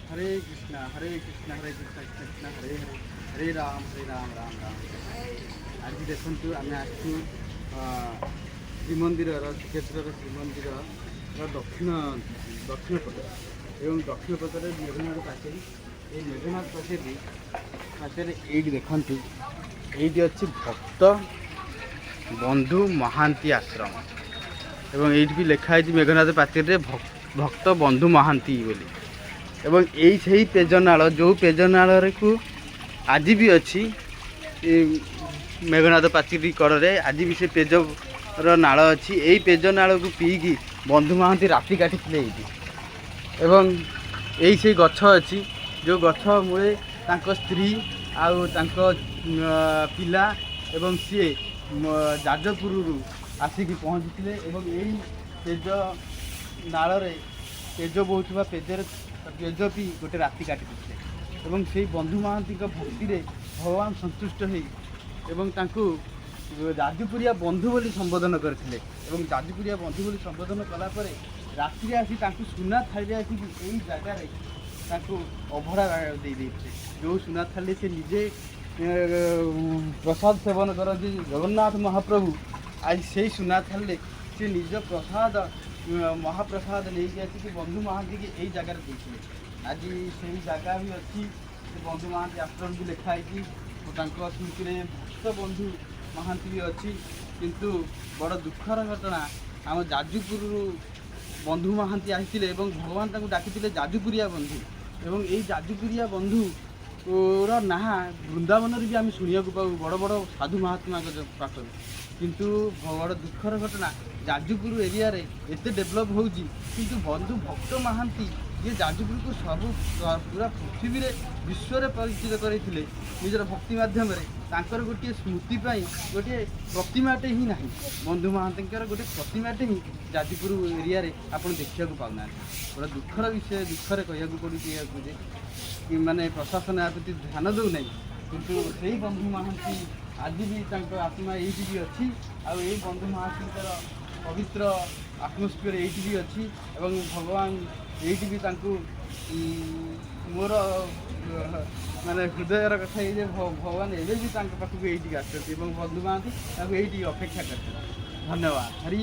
ହରେ କୃଷ୍ଣ ହରେ କୃଷ୍ଣ ହରେ କୃଷ୍ଣ କୃଷ୍ଣ କୃଷ୍ଣ ହରେ ହରେ, ହରେ ରାମ ହରେ ରାମ ରାମ ରାମ ହରେ ହରେ। ଆଜି ଦେଖନ୍ତୁ, ଆମେ ଆସିଛୁ ଶ୍ରୀମନ୍ଦିରର, ଶ୍ରୀକ୍ଷେତ୍ରର ଶ୍ରୀମନ୍ଦିରର ଦକ୍ଷିଣ ପଟେ ଏବଂ ଦକ୍ଷିଣ ପଟରେ ମେଘନାଦ ପାଚେରୀ। ଏଇ ମେଘନାଦ ପାଚେରୀ ପାଚେରୀ ଏଇଠି ଦେଖନ୍ତୁ, ଏଇଠି ଅଛି ଭକ୍ତ ବନ୍ଧୁ ମହାନ୍ତି ଆଶ୍ରମ ଏବଂ ଏଇଠି ବି ଲେଖା ହେଇଛି ମେଘନାଦ ପାଚେରୀରେ ଭକ୍ତ ବନ୍ଧୁ ମହାନ୍ତି ବୋଲି। ଏବଂ ଏଇ ସେଇ ପେଜନାଳ, ଯେଉଁ ପେଜନାଳକୁ ଆଜି ବି ଅଛି ଏ ମେଘନାଦ ପାଚେରୀ କଡ଼ରେ, ଆଜି ବି ସେ ପେଜର ନାଳ ଅଛି। ଏଇ ପେଜ ନାଳକୁ ପିଇକି ବନ୍ଧୁ ମହାନ୍ତି ରାତି କାଟିଥିଲେ ଏଇଠି। ଏବଂ ଏଇ ସେଇ ଗଛ ଅଛି, ଯେଉଁ ଗଛ ମୂଳେ ତାଙ୍କ ସ୍ତ୍ରୀ ଆଉ ତାଙ୍କ ପିଲା ଏବଂ ସିଏ ଯାଜପୁରରୁ ଆସିକି ପହଞ୍ଚିଥିଲେ ଏବଂ ଏଇ ପେଜ ନାଳରେ ପେଜ ବୋହୁଥିବା ପେଜରେ ପେଜ ପିଇ ଗୋଟେ ରାତି କାଟି ଦେଇଥିଲେ। ଏବଂ ସେଇ ବନ୍ଧୁ ମହାନ୍ତିଙ୍କ ଭକ୍ତିରେ ଭଗବାନ ସନ୍ତୁଷ୍ଟ ହେଇ ଏବଂ ତାଙ୍କୁ ଯାଜପୁରିଆ ବନ୍ଧୁ ବୋଲି ସମ୍ବୋଧନ କରିଥିଲେ। ଏବଂ ଯାଜପୁରିଆ ବନ୍ଧୁ ବୋଲି ସମ୍ବୋଧନ କଲା ପରେ ରାତିରେ ଆସି ତାଙ୍କୁ ସୁନା ଥାଳିରେ ଆସିକି ଏଇ ଜାଗାରେ ତାଙ୍କୁ ଅଭଡ଼ା ଦେଇ ଦେଇଥିଲେ। ଯେଉଁ ସୁନା ଥାଳିରେ ସେ ନିଜେ ପ୍ରସାଦ ସେବନ କରନ୍ତି ଜଗନ୍ନାଥ ମହାପ୍ରଭୁ, ଆଜି ସେଇ ସୁନା ଥାଳିରେ ସେ ନିଜ ପ୍ରସାଦ, ମହାପ୍ରସାଦ ନେଇକି ଆସିକି ବନ୍ଧୁ ମହାନ୍ତିକି ଏଇ ଜାଗାରେ ଦେଇଥିଲେ। ଆଜି ସେଇ ଜାଗା ବି ଅଛି, ସେ ବନ୍ଧୁ ମହାନ୍ତି ଆଶ୍ରମ ବି ଲେଖା ହେଇଛି ଓ ତାଙ୍କ ସ୍ମୃତିରେ ଭକ୍ତ ବନ୍ଧୁ ମହାନ୍ତି ବି ଅଛି। କିନ୍ତୁ ବଡ଼ ଦୁଃଖର ଘଟଣା, ଆମ ଯାଜପୁରରୁ ବନ୍ଧୁ ମହାନ୍ତି ଆସିଥିଲେ ଏବଂ ଭଗବାନ ତାଙ୍କୁ ଡାକିଥିଲେ ଯାଜପୁରିଆ ବନ୍ଧୁ। ଏବଂ ଏଇ ଯାଜପୁରିଆ ବନ୍ଧୁ ର ନାଁ ବୃନ୍ଦାବନରେ ବି ଆମେ ଶୁଣିବାକୁ ପାଉ ବଡ଼ ବଡ଼ ସାଧୁ ମହାତ୍ମାଙ୍କ ପାଖରୁ। କିନ୍ତୁ ବଡ଼ ଦୁଃଖର ଘଟଣା, ଯାଜପୁର ଏରିଆରେ ଏତେ ଡେଭଲପ୍ ହେଉଛି, କିନ୍ତୁ ବନ୍ଧୁ ଭକ୍ତ ମହାନ୍ତି ଯିଏ ଯାଜପୁରକୁ ସବୁ ପୁରା ପୃଥିବୀରେ, ବିଶ୍ୱରେ ପରିଚିତ କରିଥିଲେ ନିଜର ଭକ୍ତି ମାଧ୍ୟମରେ, ତାଙ୍କର ଗୋଟିଏ ସ୍ମୃତି ପାଇଁ ଗୋଟିଏ ପ୍ରତିମାଟେ ହିଁ ନାହିଁ। ବନ୍ଧୁ ମହାନ୍ତିଙ୍କର ଗୋଟେ ପ୍ରତିମାଟେ ହିଁ ଯାଜପୁର ଏରିଆରେ ଆପଣ ଦେଖିବାକୁ ପାଉନାହାନ୍ତି। ବଡ଼ ଦୁଃଖର ବିଷୟ, ଦୁଃଖରେ କହିବାକୁ ପଡ଼ୁଛି ଏହାକୁ ଯେ କି ମାନେ ପ୍ରଶାସନ ଏହା ପ୍ରତି ଧ୍ୟାନ ଦେଉନାହିଁ। କିନ୍ତୁ ସେଇ ବନ୍ଧୁ ମହାନ୍ତି ଆଜି ବି ତାଙ୍କ ଆତ୍ମା ଏଇଠି ବି ଅଛି ଆଉ ଏଇ ବନ୍ଧୁ ମହାନ୍ତିଙ୍କର ପବିତ୍ର ଆଟମୋସ୍ଫିୟର ଏଇଠି ବି ଅଛି ଏବଂ ଭଗବାନ ଏଇଠି ବି ତାଙ୍କୁ ମୋର ମାନେ ହୃଦୟର କଥା ଏଇ ଯେ ଭଗବାନ ଏବେ ବି ତାଙ୍କ ପାଖକୁ ଏଇଠିକି ଆସୁଛନ୍ତି ଏବଂ ବନ୍ଧୁ ମହାନ୍ତି ତାଙ୍କୁ ଏଇଠି ଅପେକ୍ଷା କରିଛନ୍ତି। ଧନ୍ୟବାଦ, ହରି।